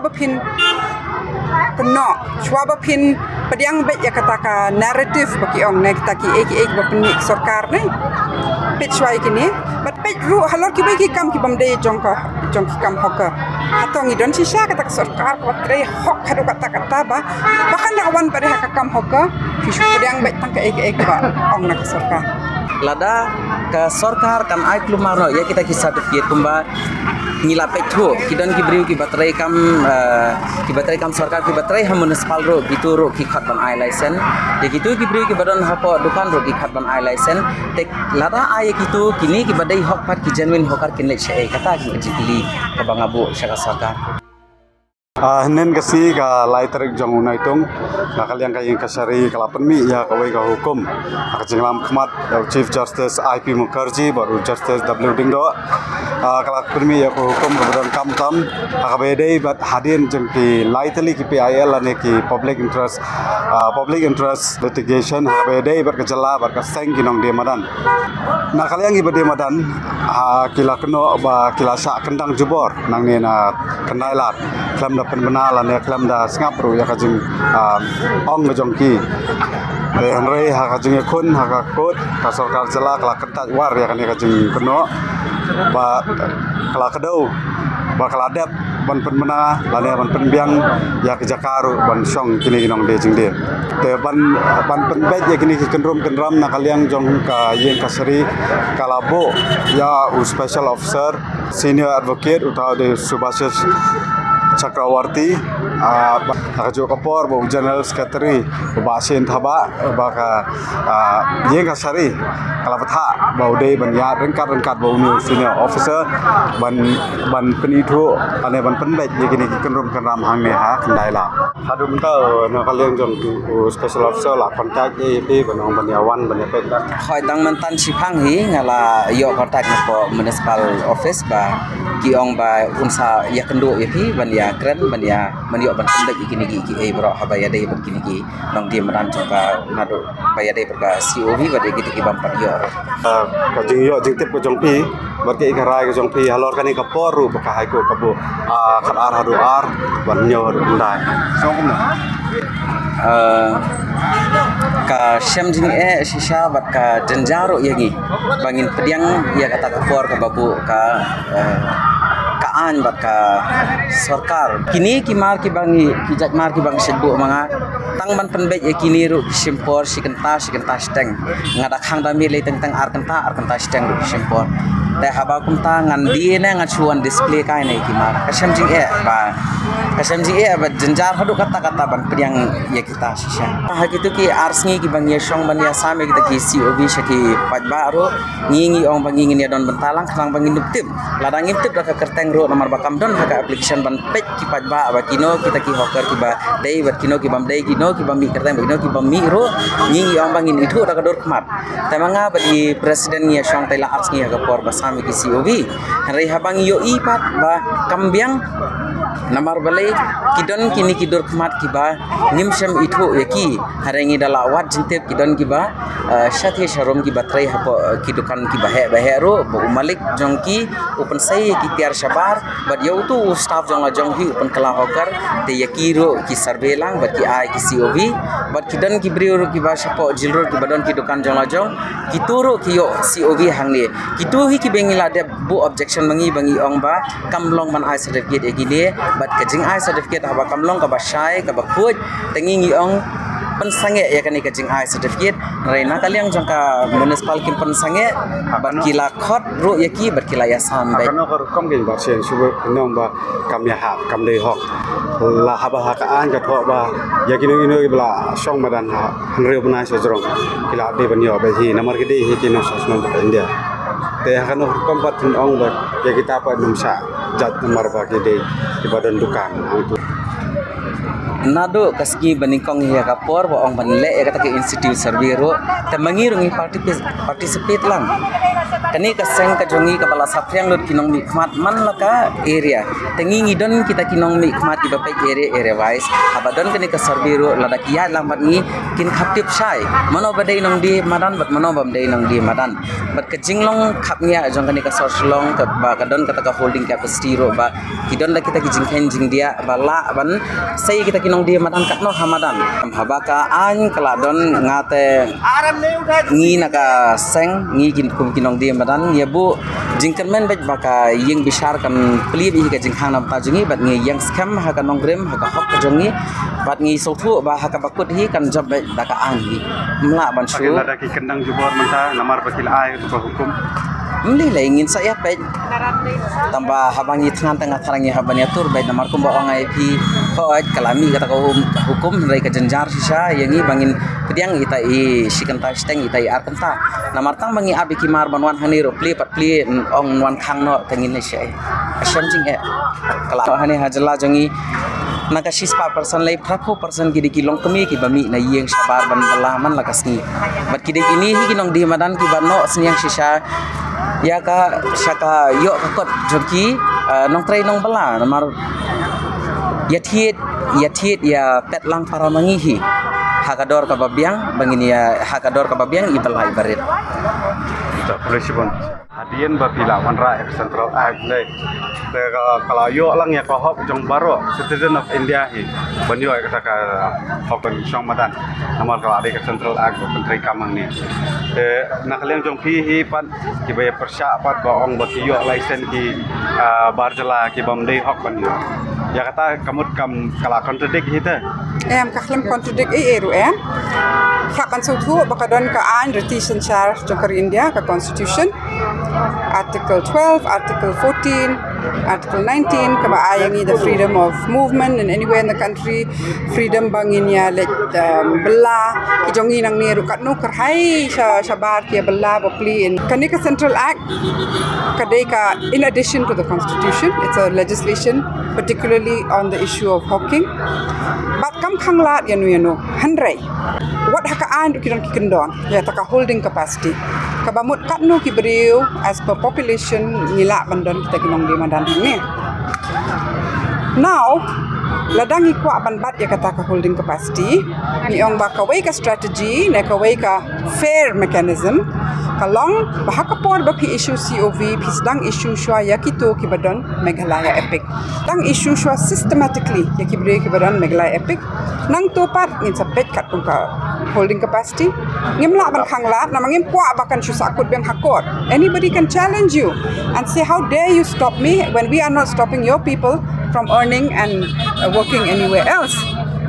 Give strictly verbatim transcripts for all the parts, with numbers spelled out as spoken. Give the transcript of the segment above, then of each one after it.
Ba phin kynnoh, shuwa ba phin pdiang beit ïa kata ka narrative ba ki ong ne kita ki ei ki ei ba pynmih sorkar ne. Peit shuwa ïa kine, bad peit ruh halor kiwei ki kam ki bym dei jong ka, jong ki kam hawker. Hato ngi don shisha kata ka sorkar kaba trei hok haduh katta katta ba, ba kan da wan pat ha ka kam hawker, phi shu pdiang beit tang ka ei ka ei ba ong na ka sorkar. Lada ka sorkar kan ai klumar noh ïa kita ki certificate kumba ngi la peit ruh, ki don ki briew kiba trei kam, eh, kiba trei kam sorkar, kiba trei ha municipal ruh, kitu ruh ki khot ban ai license. Ïa kitu ki briew kiba don hapoh dukan ruh ki khot ban ai license. Te lada ai ïa kitu, kine kiba dei hok pat, ki genuine hawker kin leit shaei? Kata ka jingkylli kaba nga buh sha ka sorkar. Ah, hynnin ka sngi ka lai tarik jong u Naitung, na ka liang ka ïing kashari ka la pynmih ïa kawei ka hukum ha ka jingïalam khmat ïa u Chief Justice I P Mukherjee bad u Justice W Diengdoh. Ah, ka la pynmih ïa ka hukum kaba donkam tam ha kaba ïadei bad hadien jong ki lai tylli ki P I L lane ki public interest, ah, public interest litigation ha kaba ïadei bad ka jylla bad ka seng ki nongdie madan. Na ka liang kiba die madan, ah, ki la kynnoh ba ki la shah kyndang jubor nangne na Khyndai Lad, khlem da pynbna lane khlem da sngap ruh ïa ka jing, ah, ong ka jong ki. Te hynrei ha ka jingïakhun ha ka kot, ka sorkar jylla ka la kyntait war ïa kane ka jingkynnoh ba ka la kdew ba ka la dep ban pynbna lane ban pynbiang ïa ka jaka ruh ban shong kine ki nongdie jingdie. Te ban, ban pynbeit ïa kine ki kynrum kynram, na ka liang jong ka ïing kashari ka la buh ïa u special officer, senior advocate, uta u dei Subhashish Chakrawarty, ah, ba, ha kajuh ka por ba u General Secretary u Bah Shin Thabah, ba ka, ah, ïing kashari ka la bthah ba u dei ban ïaid ryngkat ryngkat bad une u senior officer ban, ban pynithuh lane ban pynbeit ïa kine ki kynrum kynram hangne ha Khyndai Lad. Haduh mynta, na ka liang jong u special officer la contact ïa phi ban ong ban ïa wan ban ïa peit? Hooid, tang mynta shipang hi nga la ïoh contact napoh municipal office ba ki ong ba un sa ïakynduh ïa phi ban ïakren ban ïa, ban ïoh ban pynbeit ïa kine ki, ki ei baroh haba ïadei bad kine ki nongdie madan jong ka, naduh ba ïadei bad ka C O V bad ïa kito ki bym pat ïoh. Ah, ka jingïoh jingtip ka jong phi bad ka, ka rai ka jong phi halor kane ka por ruh ba ka High Court ka buh, ah, khatar haduh ar bad hynñiew haduh khyndai. Song kumno? Ah, ka shem jingeh shisha bad ka jynjar ruh ïa ngi ba ngin pdiang ïa kata ka por kaba buh ka, ah, ka aiñ bad ka sorkar. Kine ki mar kiba ngi, ki jait mar kiba ngi shait buh ma nga, tang ban pynbeit ïa kine ruh ki shim por shi kynta, shi kynta shiteng. Nga da khang da mih lei teng teng ar kynta, ar kynta shiteng ruh ki shim por. Te haba kumta ngan die ne ngan shu wan display kai ne ki mar. Ka shem jingeh ba, ka shem jingeh ba jynjar haduh katta katta ban pdiang ïa kita shisha. Ha kito ki ar sngi kiba ngi ïa shong ban ïa sam ïa kita ki C O V sha ki paidbah ruh, ngi ngi ong ba ngi ngin ïa don bynta lang khnang ba ngin ïoh tip. Lada ngim tip da ka kyrteng ruh, namar ba kam don ha ka application ban peit ki paidbah ba kino kita ki hawker kiba dei bad kino ki bym dei, kino kiba mih kyrteng bad kino ki bym mih ruh, ngi ngi ong ba ngin ithuh da ka dur khmat. Te ma nga bad i president ngi ïa shong te la ar sngi ha ka por ba sam ïa ki C O V. Hynrei haba ngi ïohi pat ba kam biang, namar balei? Ki don kine ki dur khmat kiba ngim shym ithuh ïa ki. Hynrei ngi da la wad jingtip ki don kiba, eh, shathie sharum kiba trei hapoh, eh, ki dukan kiba heh ba heh ruh, ba u malik jong ki u pynsei ïa ki tiar shabar, bad ïa utu u staff jong la jong hi u pynkylla hawker. Te ïa ki ruh ki survey lang bad ki ai ki C O V. Bad ki don ki briew ruh kiba shapoh jail road kiba don ki dukan jong la jong, kitu ruh ki ïoh C O V hangne. Kitu hi kiba ngi la dep buh objection ma ngi ba ngi ong ba kam long ban ai certificate ïa kine, bad ka jingai certificate haba kam long kaba shai kaba khuid, te ngi ngi ong pynsangeh ïa kane ka jingai certificate. Hynrei na ka liang jong ka municipal kim pynsangeh, bad ki la khot ruh ïa ki bad ki la ïasam beit. Kano ka rukom ka jingbarsien shu nong ba kam ïahap, kam dei hok. La haba ha ka aiñ ka thoh ba ïa kino kino kiba la shong madan ha hynriew bnai sha jrong ki la dei ban ïoh beit hi, namar ki dei hi ki nongshah shnong ka India. Te ha kano ka rukom pat phin ong ba ïa kita pat ym shah judge namar ba ki dei kiba don dukan hangtu. Naduh ka sngi ba nyngkong hi ha ka por ba ong ban leh ïa kata ka institute survey ruh, te ma ngi ruh ngi participate, participate lang. Kane ka seng ka jong ngi kaba la saphriang lut ki nongmihkhmat man la ka area. Te ngi ngi don kita ki nongmihkhmat kiba peit area, area wise. Haba don kane ka survey ruh, lada ki ïaid lang bad ngi, kin khap tip shai mano ba dei nongdie madan bad mano bym dei nongdie madan. Bad ka jinglong khapngiah jong kane ka sor Shillong kaba ka don kata ka holding capacity ruh ba ki don da kita ki jingkheiñ jingdiah ba lah ban sei kita ki nongdie madan katno ha madan. Haba ka aiñ ka la don, nga te ngi na ka seng, ngi kin kum ki nongdie madan, ïa buh jingkyrmen bad ba ka ïing bishar kan plie bad hi ka jingkhang na bynta jong ngi, bad ngi ïeng skhem ha ka nongrim, ha ka hok ka jong ngi, bad ngi sngewthuh ba ha kaba kut hi kan jop bad da ka aiñ hi. Ym lah ban shu. Lada ki kyndang jubor mynta namar ba ki la ai tu ka hukum. Ym lei lei, ngin sa ïa peit. Tangba haba ngi thngan tang nga thrang ngi hap ban ïatur beit namar kumba ong ai phi, hooid ka la mih kata ka hum-, hukum, hynrei ka jynjar shisha ïa ngi ba ngin pdiang ita i shi kynta shiteng, ita i ar kynta. Namar tang ba ngi ap ïa ki mar ban wan hangne ruh plie pat plie, ong wan khang noh, te ngin leh shaei? Ka shem jingeh. Ka la hangne ha jylla jong ngi na ka shispah percent lei phraphew percent ki dei ki longkmie kiba mih na ïing shabar ban bylla man la ka sngi. Bad ki dei kine hi ki nongdie madan kiba noh sniang shisha ïa ka, sha ka ïoh ka kot jong ki, eh, nongtrei nongbylla, namar ïa thied, ïa thied ïa pet lang para ma ngi hi ha ka dor kaba biang, ba ngin ïa, ha ka dor kaba biang i bylla i barit. Te police bon. Hadien ba phi la wanrah ïa ka Central Act lei, te ka, ka la ïoh lang ïa ka hok jong baroh citizen of India hi ban ïoh ïa kata ka hok ban shong madan. Namar ka la dei ka Central Act ba pyntreikam hangne. Te na ka liang jong phi hi pat, kiba ïa pyrshah pat ba ong ba ki ïoh license ki, ah, bar jylla kibym dei hok ban ïoh. Ïa kata ka mut kam, ka la contradict hi te. Em, ka khlem contradict ei ei ruh em. Khlem, kan sngewthuh ba ka don ka aiñ riti synshar jong ka ri India, ka Constitution, Article twelve, Article fourteen, Article nineteen, kaba ai ïa ngi the freedom of movement in anywhere in the country, freedom ba ngin ïa leit, um, bylla. Ki jong ngi nangne ruh katno kyrhai sha, shabar ki ïa bylla ba plie. Kane ka Central Act ka dei ka in addition to the Constitution, it's a legislation particularly on the issue of hawking. Bad kam khanglad ïano ïano. Hynrei wat ha ka aiñ ruh ki don ki kyndon ïa kata ka holding capacity, kaba mut katno ki briew as per population ngi lah ban don kita ki nongdie madan hangne. Now, lada ngi kwah ban bat ïa kata ka holding capacity, ngi ong ba kawei ka strategy ne kawei ka fair mechanism ka long ba ha ka por ba phi issue C O V, phi sdang issue shuwa ïa kito kiba don Meghalaya EPIC. Sdang issue shuwa systematically ïa ki briew kiba don Meghalaya EPIC. Nangta pat ngin sa peit katkum ka holding capacity. Ngim lah ban khanglad, namar ngim kwah ba kan shu sahkut biang ha court. Anybody can challenge you and say, "How dare you stop me when we are not stopping your people from earning and, uh, working anywhere else?"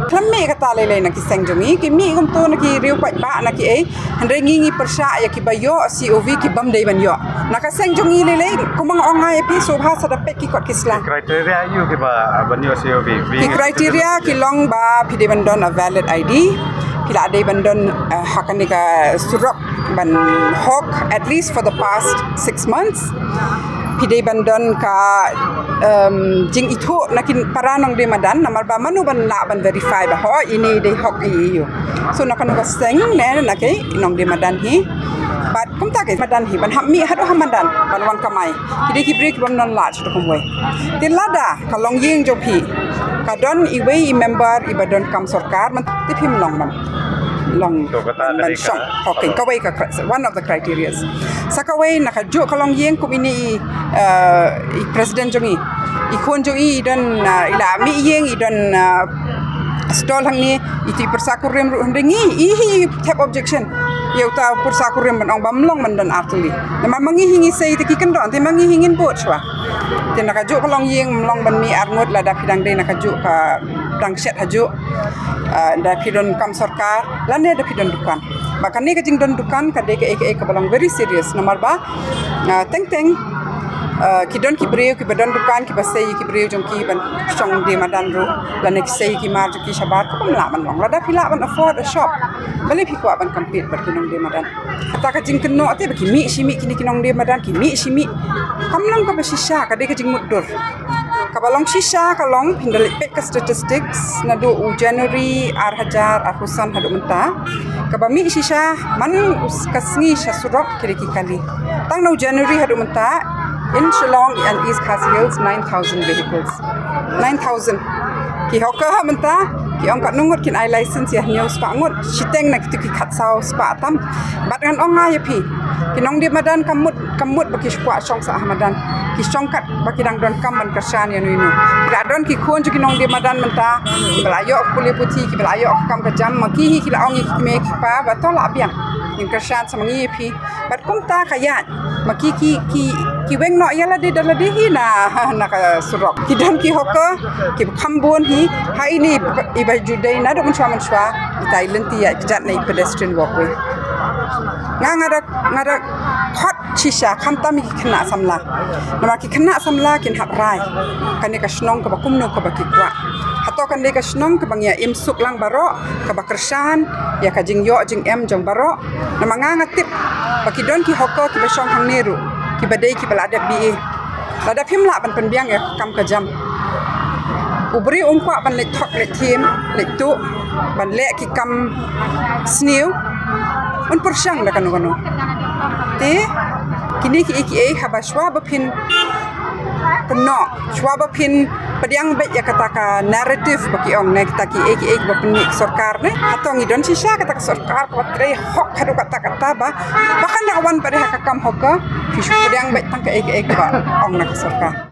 Khlem mih kata lei lei na ki seng jong ngi, ki mih kumto na ki riew paidbah na ki ei. Hynrei ngi ngi pyrshah ïa kiba ïoh C O V kibym dei ban ïoh. Na ka seng jong ngi lei lei, kumba nga ong nga ïa phi, sngewbha sa da peit ki kot ki sla. Ki criteria aiu kiba, ah, ban ïoh C O V? Ki criteria ki long ba phi dei ban don a valid I D, phi la dei ban don, ah, ha kane ka surok ban hok at least for the past six months. Phi dei ban don ka, um, jingithuh na ki para nongdie madan, namar ba mano ban lah ban verify ba hooid ine i dei hok i aiu. So na kano ka seng ne na ki nongdie madan hi. Bad kumta ki madan hi ban hap mih haduh ha madan ban wan kamai. Ki dei ki briew kibym don lad shuh kumwei. Te lada ka longïing jong phi ka don iwei i member iba don kam sorkar, man te phim long ban, long ban shong. Okay, kawei ka cri-, one of the criteria. Sa kawei na kajuh ka longïing kum ine i, uh, i president jong ngi, i khun jong i, i don, uh, i la mih ïing, i don, uh, stall hangne, i tu i pyrsa kurim ruh hynrei ngi, i hi i thep objection ïa uta pyrsa kurim ban ong bym long ban don artylli. Namar ma ngi hi ngi sei te ki kyndon, te ma ngi hi ngin bud shuwa. Te na kajuh ka longïing ym long ban mih arngut lada phi dang dei na kajuh ka dang shet hajuh. Ah, da phi don kam sorkar lane da phi don dukan. Ba kane ka jingdon dukan ka dei kaei kaei kaba long very serious, namar ba, ah, teng teng, ah, ki don ki briew kiba don dukan kiba sei ki briew jong ki ban shong die madan ruh, lane ki sei ki mar jong ki shabar, kaba ym lah ban long. Lada phi lah ban afford a shop, balei phi kwah ban compete bad ki nongdie madan? Kata ka jingkynnoh te ba ki mih shi mih kine ki nongdie madan, ki mih shi mih. Kam long kaba shisha, ka dei ka jingmutdur. Kaba long shisha ka long, phin da leit peit ka statistics naduh u January ar hajar arphew san haduh mynta, kaba mih shisha man u s-, ka sngi sha surok ki dei ki kali. Tang na u January haduh mynta, in Shillong and East Khasi Hills, nine thousand vehicles. Nine thousand. Ki hawker ha mynta, ki ong katno ngut kin ai license ïa hynñiew spah ngut, shiteng na kito ki khatsaw spah tam. Bad ngan ong nga ïa phi, ki nongdie madan kam mut, kam mut ba ki shu kwah shong sah ha madan. Ki shong kat ba ki dang donkam ban kyrshan ïa no ïa no. Ki la don ki khun jong ki nongdie madan mynta, kiba la ïoh pule puthi, kiba la ïoh kam ka jam, ma ki hi ki la ong ïa ki kmie ki kpa ba to lah biang. Ngin kyrshan sa ma ngi ïa phi. Bad kumta ka ïaid, ma ki ki ki ki weng noh ïa lade da lade hi na, na ka surok. Ki don ki hawker kiba kham bun hi. Ha ine iba ju dei naduh mynshuwa mynshuwa, ita i lynti ïaid kjat na i pedestrian walkway. Nga nga da, nga da khot shisha khamtam ïa ki khynnah samla. Namar ki khynnah samla kin hap rai kane ka shnong kaba kumno kaba ki kwah. Hato kane ka shnong kaba ngi ïa im suk lang baroh, kaba kyrshan ïa ka jingïoh jingem jong baroh. Namar nga nga tip ba ki don ki hawker kiba shong hangne ruh, kiba dei kiba la dep B A. Lada phim lah ban pynbiang ïa ka kam ka jam, u briew um kwah ban leit thok, leit thiem, leit tuh, ban leh ki kam sniew, un pyrshang da kano kano. Te kine kiei kiei, haba shuwa ba phin kynnoh, shuwa ba phin pdiang beit ïa kata ka narrative ba ki ong ne, kita kiei kiei ba pynmih sorkar ne. Hato ngi don shisha kata ka sorkar kaba trei hok haduh katta katta ba, ba kan da ka wan pat ha ka kam hawker, phi shu pdiang beit tang kaei kaei kaba ong na ka sorkar.